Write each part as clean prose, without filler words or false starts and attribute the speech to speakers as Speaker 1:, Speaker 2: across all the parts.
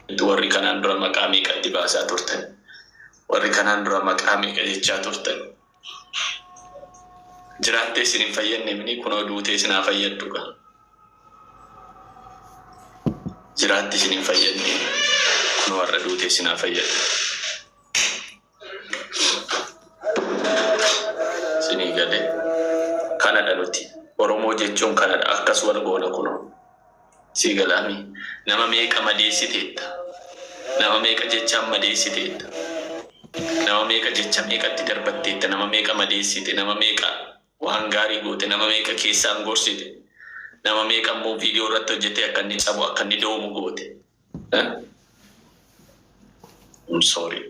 Speaker 1: Warri kanaan dura maqaa meeqatti baasaa turtan? Warri kanaan dura maqaa meeqa jechaa turtan? Jiraattee isin hin fayyadne mini kunoo duutee isin haa fayyaddu gaa. Jiraatti isin hin fayyadne kunoo har'a duutee isin haa fayyaddu. Isinii galee kanadha nuti Oromoo jechuun kanadha akkas wal goona kunoo. Sii galaami nama meeqa madeessiteetta nama meeqa jechaan madeessiteetta nama meeqa jecha meeqatti darbatteetta nama meeqa madeessite nama meeqa waan gaarii goote nama meeqa keessaan gorsite nama meeqa immoo viidiyoo irratti hojjetee akka inni cabu akka inni doomu goote. Eh? I'm sorry.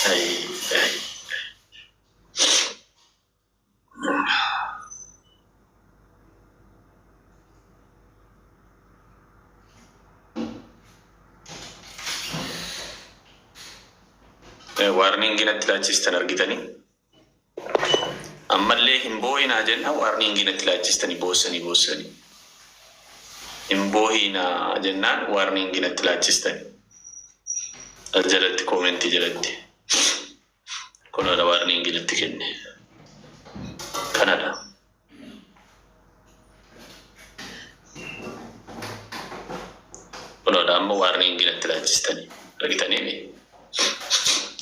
Speaker 1: Ay, ay. Waarniingii natti laachistan argitanii. Ammallee hin boo'inaa jenna waarniingii natti laachistanii boossanii boossanii. Hin boo'inaa jennaan waarniingii natti laachistanii. As jalatti koomentii jalatti. Kunoodha waarniingii natti kenne. Kanadha. Kunoodha amma waarniingii natti laachistanii. Argitanii mi?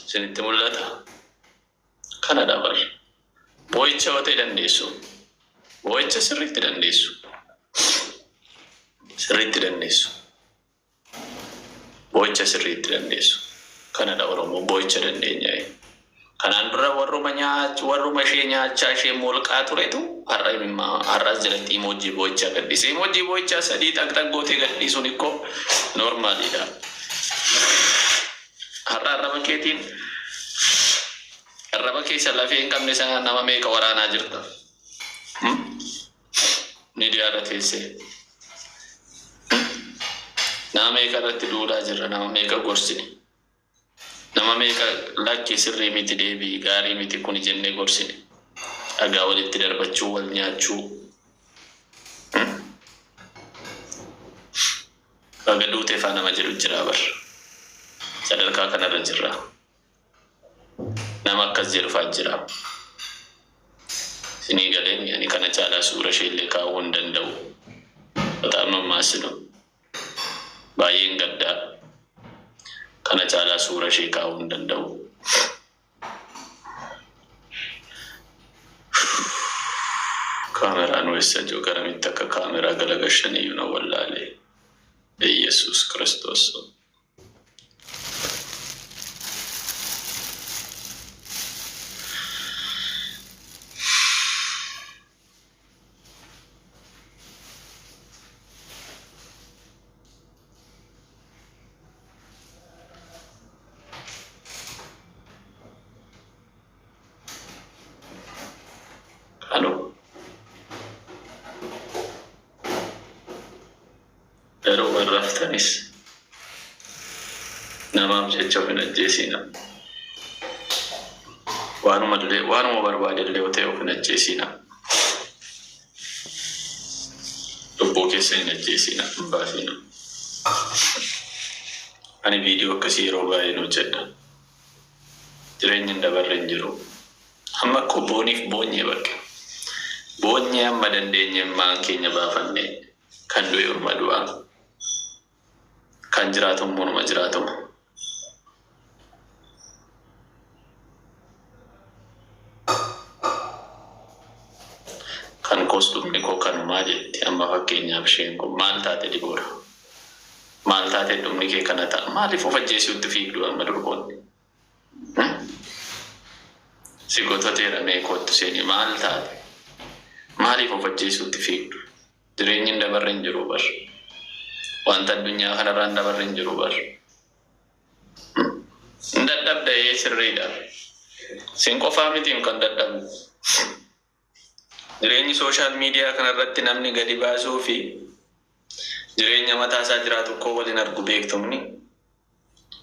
Speaker 1: Isinitti mul'ata? Kanadha bar. Boo'icha yoo ta'e dandeessu. Boo'icha sirriitti dandeessu. Sirriitti dandeessu. Boo'icha sirriitti dandeessu. Kanadha Oromoo boo'icha dandeenya. Kanaan dura warruma nyaach warruma ishee nyaachaa ishee molqaa turetu har'a imimmaa har'as jalatti emoji boo'ichaa gadhiise. Emoji boo'ichaa sadii xaqxaq gootee gadhiisuun ikkoo noormaaliidha. Har'a arraba keetiin arraba keessa lafee hin qabne sana nama meeqa waraanaa jirta? Miidiyaa irra teessee. Nama meeqa irratti duulaa jirra? Nama meeqa gorsine? Nama meeqa lakki sirrii miti deebii gaarii miti kuni jennee gorsine? Dhagaa walitti darbachuu, wal nyaachuu. Baga duutee faa nama jedhu jira bar. Sadarkaa kanarra jirra. Nama akkas jedhu faa jira. Isinii galee ani kana caalaa suura ishee illee kaa'uu hin danda'u. Bataam mammaasinu. Baay'een gaddaa. Kana caalaa suura ishee kaa'uu hin danda'u. Kaameraan eessa jiru garamitti akka kaameraa galagashan iyyuu na wallaale. Iyyasuus Kiristoos. Alo. Garuu warra raftanis namaaf jecha of hin ajjeesiinaa. Waanuma illee waanuma barbaade illee yoo ta'e of hin ajjeesiinaa. Lubbuu keessa hin ajjeesiinaa, hin baasiinaa. Ani viidiyoo akkasii yeroo baay'een hojjedha. Jireenyi hin dabarre hin jiru. Amma akkoo booniif boonyee bakka. Boonyee amma dandeenye maan keenya baafannee kan du'e orma du'aa. Kan jiraatu immoo numa jiraatuma. Kan koos dhumni koo kanumaa jetti amma fakkeenyaaf isheen kun maal taate Diboora? Maal taate dhumni kee kana ta'a? Maaliif of ajjeesuutti fiigdu amma durboonni? Si gototeera mee koottu seeni maal taate? Maaliif of ajjeesuutti fiigdu? Jireenyi hin dabarre hin jiru bar. Wanta addunyaa kanarraa hin dabarre hin jiru bar. Hin dadhabda ee sirriidha. Sin qofaa mitiim kan dadhabu. Jireenyi social media kanarratti namni gadi baasuu fi jireenya mataa isaa jiraatu koo waliin argu beektumni.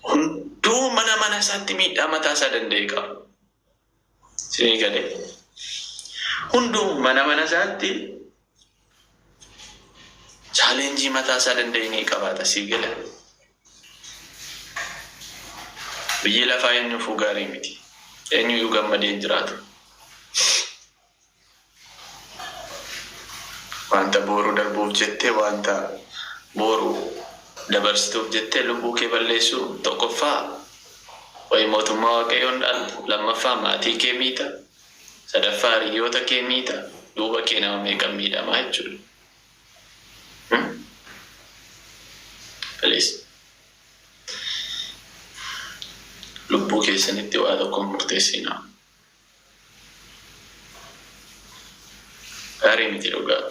Speaker 1: Hunduu mana mana isaatti miidhaa mataa isaa danda'e qaba. Isinii galee. Hunduu mana mana isaatti challenge mataa isaa danda'e ni qabaata sii gala. Biyyi lafaa eenyuufuu gaarii miti. Eenyuyyuu gammadee hin jiraatu. Wanta booru darbuuf jettee, wanta booru dabarsituuf jettee lubbuu kee balleessuu, tokkoffaa wayi mootummaa Waaqayyoon dhaaltu, lammaffaa maatii kee miita, sadaffaa hiriyoota kee miita, duuba kee nama meeqan miidhamaa jechuudha. Please. Lubbuu keessanitti waa tokko hin murteessinaa. Gaarii miti dhugaa.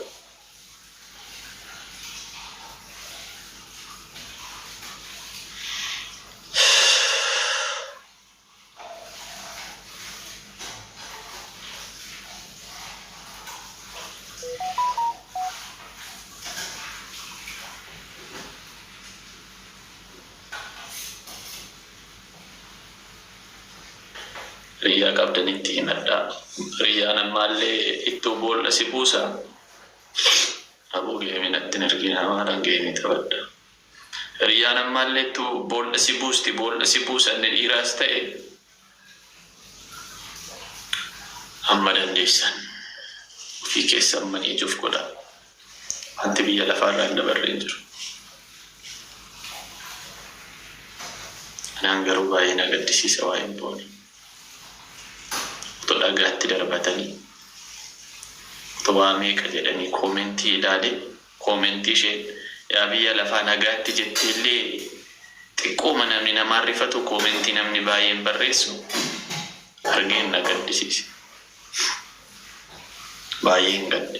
Speaker 1: Hiriyyaa qabdanitti himadhaa. Hiriyyaan ammaallee ittuu boolla si buusa. Aboo game natti hin erginaa, maalan game taphadha. Hiriyyaan ammaallee ittuu boolla si buusti, boolla si buusa, inni dhiiraas ta'e hamma dandeessan ofii keessan manage of godhaa. Wanti biyya lafaarraa hin dabarre hin jiru. Anaan garuu baay'ee na gaddisiisa waa'een Boonii. Otoo dhagaatti darbatanii, otoo waa meeqa jedhanii, comment ilaalee, comment isheen yaa biyya lafaa nagaatti jetteellee xiqqooma namni namaan rifatu, comment namni baay'een barreessu argeen na gaddisiise. Baay'een gadde.